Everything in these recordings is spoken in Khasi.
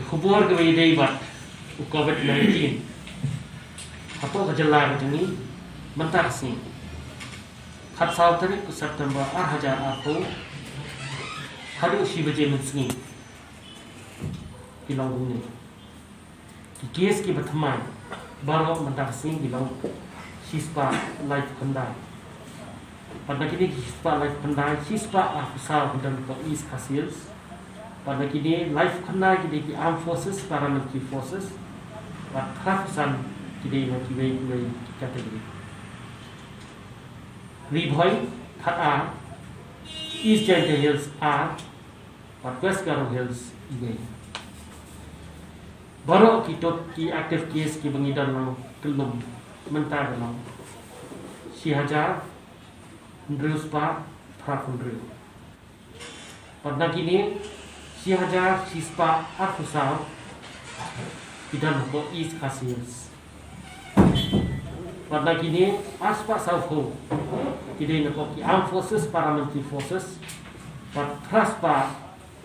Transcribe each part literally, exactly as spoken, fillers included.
Khubor kaba ïadei bad u Covid nineteen hapoh ka jylla ka jong ngi mynta ka sngi, khatsaw tarik u September ar hajar arphew, haduh shi baje mynsngi ki long kumne. Ki case kiba thymmai baroh mynta ka sngi ki long shispah laiphew khyndai. Bad na kine ki shispah laiphew khyndai, shispah arphew saw ki don hapoh East Khasi Hills. Bad na kine laiphew khyndai ki dei ki Armed Forces, Paramilitary Forces. Bad phraphew san ki dei na kiwei kiwei ki category. Ri Bhoi khat ar, East Jaintia Hills ar, bad West Garo Hills iwei. Baroh ki tot ki active case kiba ngi don lang kyllum mynta ka long shi hajar hynriew spah phraphew hynriew. Bad na kine shi hajar shispah arphew saw ki don hapoh East Khasi Hills. Bad na kine arspah sawphew ki dei napoh ki Armed Forces, Paramilitary Forces. Bad phraspah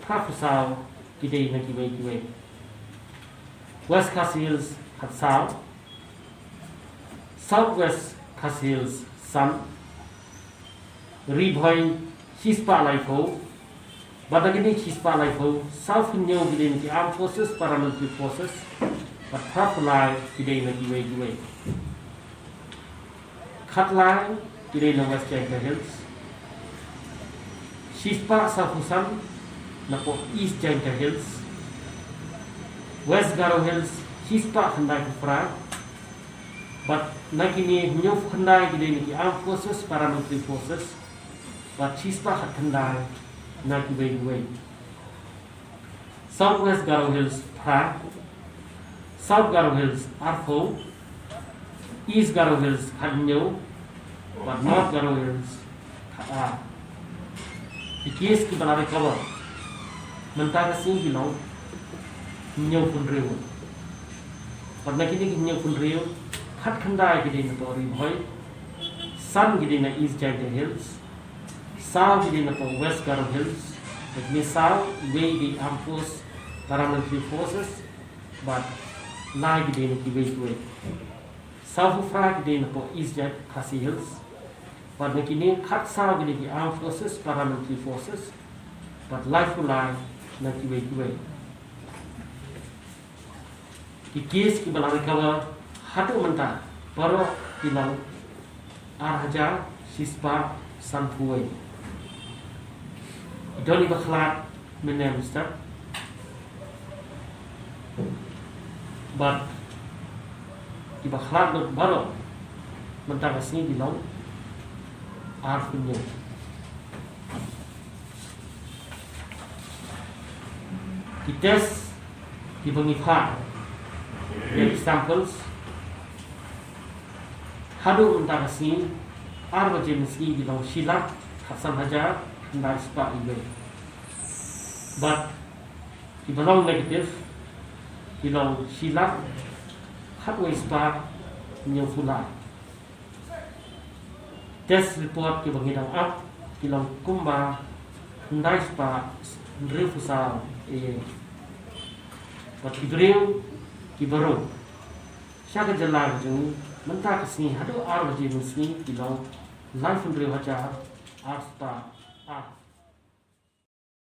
phraphew saw ki dei na kiwei kiwei. West Khasi Hills khatsaw, South West Khasi Hills san, Ri Bhoi shispah laiphew. Bad na kine shispah laiphew, sawphew hynñiew ki dei na ki Armed Forces, Paramilitary Forces. Bad phraphew lai ki dei na kiwei kiwei. Khatlai ki dei na West Jaintia Hills. Shispah sawphew san napoh East Jaintia Hills. West Garo Hills shispah khyndaiphew phra. Bad na kine hynñiewphew khyndai ki dei na ki Armed Forces, Paramilitary Forces. Bad shispah khatkhyndai na kiwei kiwei. South West Garo Hills phra, South Garo Hills arphew, East Garo Hills khathynñiew, bad North Garo Hills khatar. Ki case kiba la recover mynta ka sngi ki long hynñiewphew hynriew. Bad na kine ki hynñiewphew hynriew, khatkhyndai ki dei napoh Ri Bhoi, san ki dei na East Jaintia Hills, saw ki dei napoh West Garo Hills, bad kine saw, iwei dei Armed Force, Paramilitary Forces, bad lai ki dei na kiwei kiwei. Sawphew phra ki dei napoh East Jaintia Khasi Hills, bad na kine khatsaw ki dei ki Armed Forces, Paramilitary Forces, bad laiphew lai na kiwei kiwei. Ki case kiba la recover haduh mynta baroh ki long ar hajar shispah sanphew wei. Ki don kiba khlad mynne mynstep. Bad kiba khlad lut baroh mynta ka sngi ki long arphew hynñiew. Ki test kiba ngi phah ïa ki samples haduh mynta ka sngi, ar baje mynsngi, ki long shi lak khatsan hajar khyndai spah iwei. Bad kiba long negative ki long shi lak khatwei spah hynñiewphew lai. Test report kiba ngi dang ap ki long kumba khyndai spah hynriewphew saw eiei. Bad ki briew kiba rung sha ka jylla ka jong ngi mynta ka sngi haduh ar baje mynsngi ki long laiphew hynriew hajar ar spah ar.